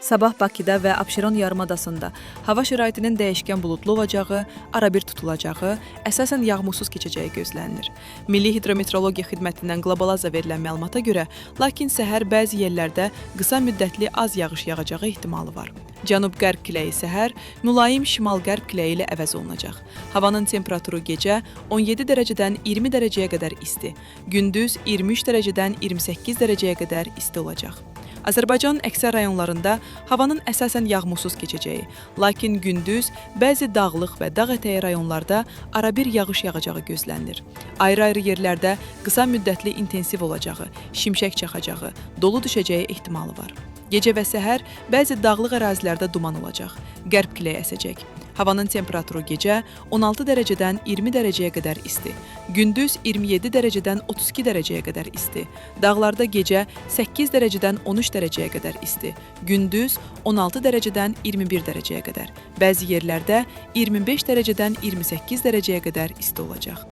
Sabah Bakıda və Abşeron yarımadasında hava şəraitinin dəyişkən buludlu olacağı, arabir tutulacağı, əsasən yağmursuz keçəcəyi gözlənilir. Milli Hidrometeorologiya Xidmətindən Qlobalaza verilən məlumata görə, lakin səhər bəzi yerlərdə qısa müddətli az yağış yağacağı ehtimalı var. Cənub-qərb küləyi səhər mülayim şimal-qərb küləyi ilə əvəz olunacaq. Havanın temperaturu gecə 17 dərəcədən 20 dərəcəyə qədər isti, gündüz 23 dərəcədən 28 dərəcəyə qədər isti olacaq. Azərbaycanın əksər rayonlarında havanın əsasən yağmursuz keçəcəyi, lakin gündüz bəzi dağlıq və dağ ətəyi rayonlarda arabir yağış yağacağı gözlənilir. Ayrı-ayrı yerlərdə qısa müddətli intensiv olacağı, şimşək çaxacağı, dolu düşəcəyi ehtimalı var. Gecə və səhər bəzi dağlıq ərazilərdə duman olacaq. Qərb küləyi əsəcək. Havanın temperaturu gecə 16 dərəcədən 20 dərəcəyə qədər isti, gündüz 27 dərəcədən 32 dərəcəyə qədər isti. Dağlarda gecə 8 dərəcədən 13 dərəcəyə qədər isti, gündüz 16 dərəcədən 21 dərəcəyə qədər. Bəzi yerlərdə 25 dərəcədən 28 dərəcəyə qədər isti olacaq.